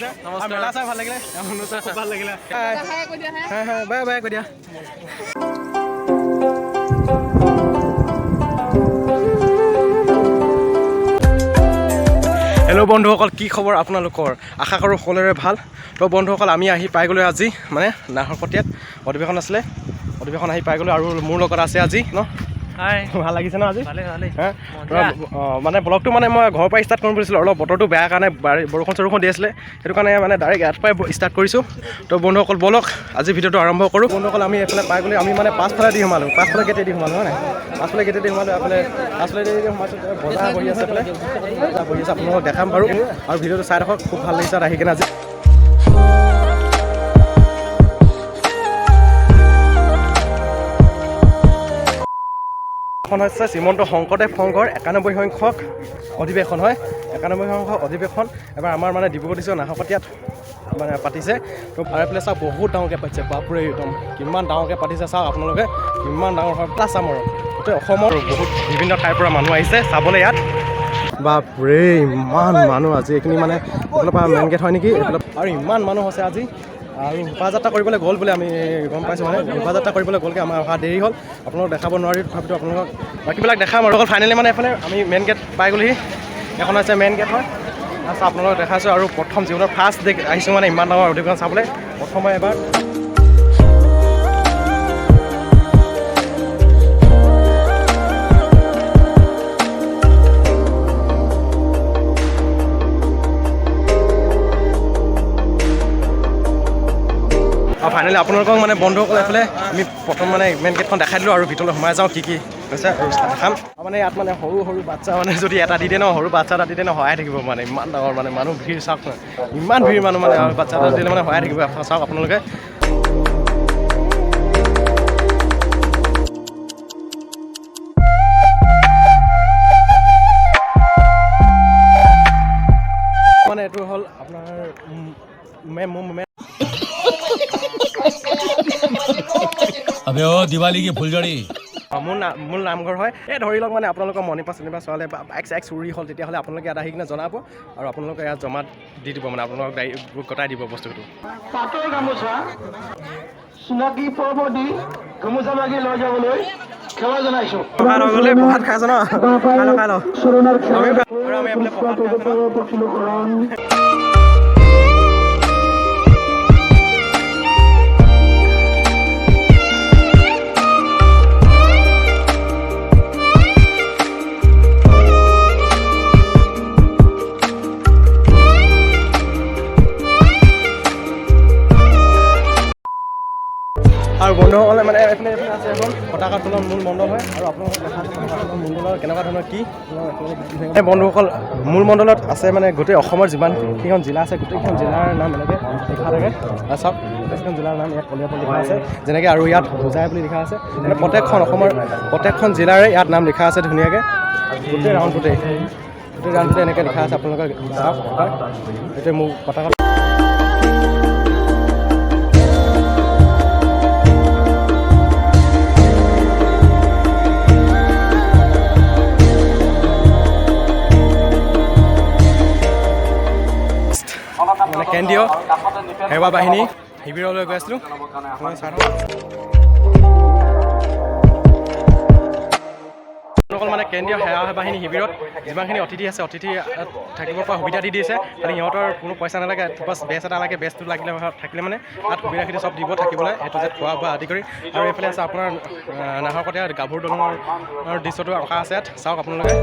লাগিছে। আৰু মেলা চাই ভাল লাগিলে, খুব ভাল লাগিলে। হাই হাই, বাই বাই কৈ দিয়া। হেল্ল' বন্ধুসকল, কি খবৰ আপোনালোকৰ? আশা কৰোঁ সকলোৰে ভাল। তো বন্ধুসকল, আমি আহি পাই গ'লোঁ। আজি মানে নাহৰকটীয়াত অধিৱেশন আছিলে, অধিৱেশন আহি পাই গ'লোঁ আৰু মোৰ লগত আছে আজি ন। হাই। ভাল লাগিছে ন আজি? ভালে ভালে। হা? অঁ, মানে ব্লগটো মানে মই ঘৰৰ পৰা ষ্টাৰ্ট কৰিম বুলিছিলোঁ, অলপ বতৰটো বেয়া কাৰণে, বৰষুণ চৰষুণ দি আছিলে, সেইটো কাৰণে মানে ডাইৰেক্ট ইয়াৰ পৰাই ষ্টাৰ্ট কৰিছোঁ। তো বন্ধুসকল, ব'লক, আজি ভিডিঅ'টো আৰম্ভ কৰোঁ। বন্ধুসকল, আমি এইফালে পাই গ'লো। আমি মানে পাছফালে দি সোমালোঁ, পাছফালে গেটে দি সোমালোঁ, হয় নাই? পাছফালে গেটে দি সোমালোঁ। এফালে পাছফালে দি সোমাইছোঁ, বজাৰ বহি আছে। এইফালে বজাৰ বহি আছে, আপোনালোকক দেখাম বাৰু। আৰু ভিডিঅ'টো চাই থাকক, খুব ভাল লাগিছে আহি কিনে আজি। এখন হৈছে শ্ৰীমন্ত শংকৰদেৱ সংঘৰ 91 সংখ্যক অধিৱেশন হয়। 91 সংখ্যক অধিৱেশন এবাৰ আমাৰ মানে ডিব্ৰুগড় ডিষ্ট্ৰিক্টৰ নাহৰকটীয়াত মানে পাতিছে। তো আৰু এইফালে চাওক, বহুত ডাঙৰকৈ পাতিছে। বাপৰে, একদম কিমান ডাঙৰকৈ পাতিছে চাওক আপোনালোকে, কিমান ডাঙৰ হয়। প্লাছ আছামৰ, গোটেই অসমৰ বহুত বিভিন্ন ঠাইৰ পৰা মানুহ আহিছে চাবলৈ ইয়াত। বাপৰে, ইমান মানুহ আজি। এইখিনি মানে এইফালৰ পৰা মেইন গেট হয় নেকি এইফালে। আৰু ইমান মানুহ হৈছে আজি। আৰু শোভাযাত্ৰা কৰিবলৈ গ'ল বুলি আমি গম পাইছোঁ। মানে শোভাযাত্ৰা কৰিবলৈ গ'লগৈ, আমাৰ অহা দেৰি হ'ল, আপোনালোক দেখাব নোৱাৰি। তথাপিতো আপোনালোকক বাকীবিলাক দেখাম। আৰু অকল ফাইনেলি মানে এইফালে আমি মেইন গেট পাই গ'লোহি। এখন হৈছে মেইন গেট হয়। আচ্ছা, আপোনালোকক দেখাইছোঁ। আৰু প্ৰথম জীৱনৰ ফাৰ্ষ্ট দেখ আহিছোঁ মানে ইমান ডাঙৰ অধিৱেশন চাবলৈ প্ৰথমে এবাৰ। আৰু ফাইনেলি আপোনালোকক মানে বন্ধুসকল, এইফালে আমি প্ৰথম মানে মেইন গেটখন দেখাই দিলোঁ আৰু ভিতৰলৈ সোমাই যাওঁ, কি কি হৈছে আৰু দেখাম। আৰু মানে ইয়াত মানে সৰু সৰু বাচ্ছা মানে যদি এটা দি দিয়ে ন, সৰু বাচ্ছা এটা দি দিয়ে ন, সহায় থাকিব। মানে ইমান ডাঙৰ মানে মানুহ ভিৰ চাওক না, ইমান ভিৰ মানুহ মানে আৰু বাচ্ছা এটা দিলে মানে সহায় থাকিব। চাওক আপোনালোকে। মানে এইটো হ'ল আপোনাৰ মে মে अबे ओ दिवाली की फुलझड़ी। মূল নামঘৰ হয়। এই ধৰি লওক মানে আপোনালোকৰ মণিপা চনিপা চোৱালে বা বাইক চাইক চুৰি হ'ল, তেতিয়াহ'লে আপোনালোকে ইয়াত আহি কিনে জনাব আৰু আপোনালোকে ইয়াত জমা দি দিব, মানে আপোনালোকক গাড়ী গতাই দিব বস্তুটো। পাটৰ গামোচা, চিনাকি পৰ্ব দি গামোচা লাগি লৈ যাবলৈ সেৱা জনাইছো। প্ৰসাদ হৈ গ'লে প্ৰসাদ খাইছ ন? খাই ল, খাই ল। আমি আৰু আমি এইফালে প্ৰসাদ খাই আছো ন? আৰু বন্ধুসকলে, মানে এইফালে আছে এখন পতাকা তোলন মূল মণ্ডল হয়। আৰু আপোনালোকক দেখাইছোঁ পতাকা তোলন মণ্ডলৰ কেনেকুৱা ধৰণৰ কি। এই বন্ধুসকল, মূল মণ্ডলত আছে মানে গোটেই অসমৰ যিমানকেইখন জিলা আছে, গোটেইকেইখন জিলাৰ নাম এনেকৈ লিখা থাকে। আৰু চাওক, গোটেইকেইখন জিলাৰ নাম ইয়াত কলিয়াবৰ লিখা আছে যেনেকৈ, আৰু ইয়াত হোজাই বুলি লিখা আছে। মানে প্ৰত্যেকখন অসমৰ প্ৰত্যেকখন জিলাৰে ইয়াত নাম লিখা আছে ধুনীয়াকৈ। গোটেই ৰাউণ্ডটোতে এনেকৈ লিখা আছে। আপোনালোকে চাওক এবাৰ। এইটোৱে মোৰ পতাকা। মানে কেন্দ্ৰীয় সেৱা বাহিনী শিবিৰলৈ গৈ আছিলোঁ। আপোনালোকে চাই থাকক। অকল মানে কেন্দ্ৰীয় সেৱা বাহিনী শিবিৰত যিমানখিনি অতিথি আছে, অতিথি ইয়াত থাকিব পৰা সুবিধা দি দিছে। খালি সিহঁতৰ কোনো পইচা নালাগে, বাছ বেজ এটা লাগে। বেজটো লাগিলে, থাকিলে মানে তাত সুবিধাখিনি চব দিব থাকিবলৈ, এইটো যে খোৱা বোৱা আদি কৰি। আৰু এইফালে আছে আপোনাৰ নাহৰকটীয়া গাভৰু দলঙৰ দৃশ্যটো অঁকা আছে ইয়াত, চাওক আপোনালোকে।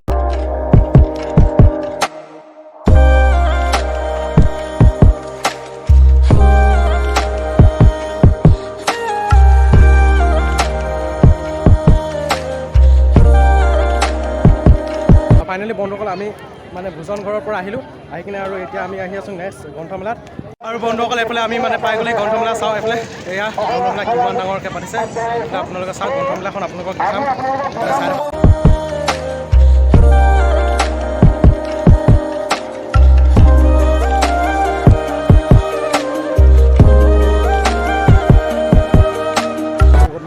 ফাইনেলি বন্ধুসকল, আমি মানে ভোজন ঘৰৰ পৰা আহিলোঁ, আহি কিনে আৰু এতিয়া আমি আহি আছোঁ নেক্সট গ্ৰন্থমেলাত। আৰু বন্ধুসকল, এইফালে আমি মানে পাই গ'লে গ্ৰন্থমেলা। চাওঁ এইফালে, এয়া গ্ৰন্থমেলা কিমান ডাঙৰকৈ পাতিছে। এইফালে আপোনালোকে চাওক, গ্ৰন্থমেলাখন আপোনালোকক দেখাম। এইফালে চাই থাকক।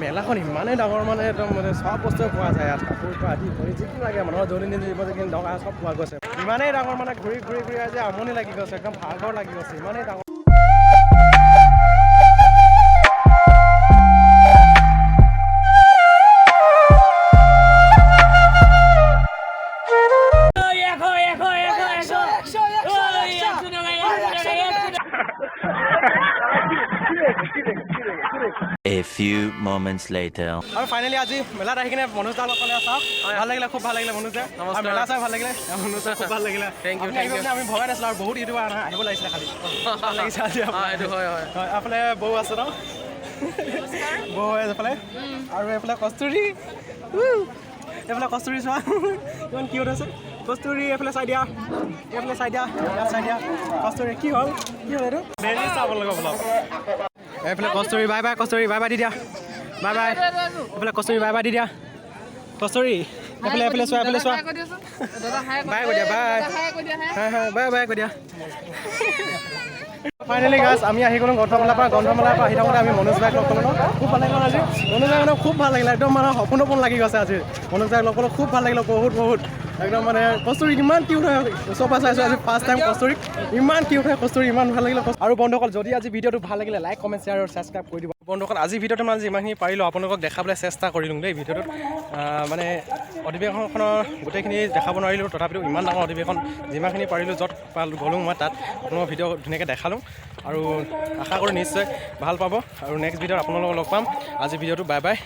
মেলাখন ইমানেই ডাঙৰ, মানে একদম মানে চব বস্তুৱে পোৱা যায় ইয়াত। কাপোৰ পৰা আদি কৰি যি কি লাগে, মানুহৰ দৈনন্দিন জীৱন যিখিনি দৰকাৰ, চব পোৱা গৈছে। ইমানেই ডাঙৰ, মানে ঘূৰি ঘূৰি ঘূৰি আজি আমনি লাগি গৈছে, একদম ভাগৰ লাগি গৈছে, ইমানেই ডাঙৰ। A few moments later. আৰু ফাইনেলি আজি মেলাত আহি কিনে মনোজ দা লগ পালে। চাওক, ভাল লাগিলে, খুব ভাল লাগিলে মনোজ দা। আৰু মেলা চাই ভাল লাগিলে, মনোজ দা, খুব ভাল লাগিলে। Thank you, আপুনি thank আহিব you. বুলি আমি ভবাই নাছিলোঁ আৰু বহুত ইউটিউবাৰ আহিব লাগিছিলে, খালি ভাল লাগিছে আজি আপোনাৰ। এইটো হয় হয়। হয়, এইফালে বৌ আছে ন? বৌ এইফালে আৰু এইফালে কস্তুৰী। এইফালে কস্তুৰী চোৱা, ইমান কিউট আছে কস্তুৰী। এইফালে চাই দিয়া, এইফালে চাই দিয়া, ইয়াত চাই দিয়া। কস্তুৰী, কি হ'ল, কি হ'ল এইটো? ডেইলি চাব লাগিব অলপ। এইফালে কস্তুৰী, bye bye Kasturi, bye by the দিয়া, বাই বাই। এইফালে কস্তুৰী, বাই বাই দি দিয়া। কস্তুৰী, এইফালে, এইফালে চোৱা, এইফালে চোৱা। বাই কৈ দিয়া, বাই। হয় হয়, বাই বাই কৈ দিয়া। ফাইনেলি গাইছ, আমি আহি গ'লো গ্ৰন্থমেলাৰ পৰা। গ্ৰন্থমেলাৰ পৰা আহি থাকোঁতে আমি মনোজ ভাইক লগ পালোঁ ন? খুব ভাল লাগিল আজি মনোজ ভাই, মানে খুব ভাল লাগিলে একদম, মানে সপোন সপোন লাগি গৈছে আজি। মনোজ ভাইক লগ পালোঁ, খুব ভাল লাগিলে, বহুত বহুত একদম। মানে কস্তুৰী ইমান কিউট হয়, ওচৰৰ পৰা চাইছোঁ আজি ফাৰ্ষ্ট টাইম কস্তুৰীক, ইমান কিউট হয় কস্তুৰী, ইমান ভাল লাগিলে। আৰু বন্ধুসকল, যদি আজি ভিডিঅ'টো ভাল লাগিলে, লাইক, কমেণ্ট, শ্বেয়াৰ আৰু ছাবস্ক্ৰাইব কৰি দিব। বন্ধুসকল, আজি ভিডিঅ'টো মানে যিমানখিনি পাৰিলোঁ আপোনালোকক দেখাবলৈ চেষ্টা কৰিলোঁ দেই। ভিডিঅ'টোত মানে অধিৱেশনখনৰ গোটেইখিনি দেখাব নোৱাৰিলোঁ, তথাপিতো ইমান ডাঙৰ অধিৱেশন যিমানখিনি পাৰিলোঁ, য'ত পালোঁ গ'লোঁ মই তাত আপোনালোকৰ ভিডিঅ' ধুনীয়াকৈ দেখালোঁ। আৰু আশা কৰোঁ নিশ্চয় ভাল পাব আৰু নেক্সট ভিডিঅ'ত আপোনালোকক লগ পাম। আজি ভিডিঅ'টো বাই বাই।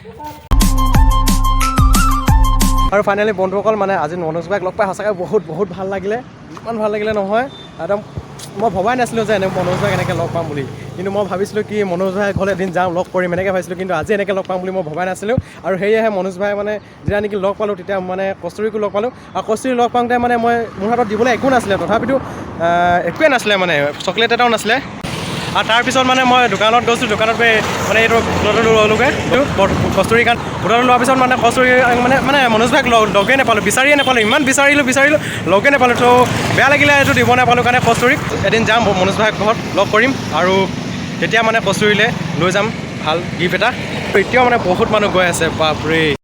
আৰু ফাইনেলি বন্ধুসকল, মানে আজি মনোজ ভাইক লগ পাই সঁচাকৈ বহুত বহুত ভাল লাগিলে। ইমান ভাল লাগিলে নহয় একদম। মই ভবাই নাছিলোঁ যে এনে মনোজ ভাইক এনেকৈ লগ পাম বুলি। কিন্তু মই ভাবিছিলোঁ কি মনোজ ভাই ঘৰলৈ এদিন যাম, লগ কৰিম এনেকৈ ভাবিছিলোঁ। কিন্তু আজি এনেকৈ লগ পাম বুলি মই ভবাই নাছিলোঁ। আৰু সেয়েহে মনোজ ভাই মানে যেতিয়া নেকি লগ পালোঁ, তেতিয়া মানে কস্তুৰীকো লগ পালোঁ। আৰু কস্তুৰী লগ পাওঁতে মানে মই মোৰ হাতত দিবলৈ একো নাছিলে, তথাপিতো একোৱে নাছিলে, মানে চকলেট এটাও নাছিলে। আৰু তাৰপিছত মানে মই দোকানত গৈছোঁ, দোকানত গৈ মানে এইটো বুটলটো ল'লোগৈ কস্তুৰী কাৰণ। বুটলটো লোৱাৰ পিছত মানে কস্তুৰী মানে মানে মনোজ ভাইক লগেই নাপালোঁ, বিচাৰিয়ে নাপালোঁ। ইমান বিচাৰিলোঁ বিচাৰিলোঁ, লগেই নাপালোঁ। ত' বেয়া লাগিলে এইটো দিব নাপালোঁ কাৰণে কস্তুৰীক। এদিন যাম মনোজ ভাইক ঘৰত লগ কৰিম আৰু তেতিয়া মানে কস্তুৰীলৈ লৈ যাম ভাল গিফ্ট এটা। এতিয়াও মানে বহুত মানুহ গৈ আছে, বাপৰে।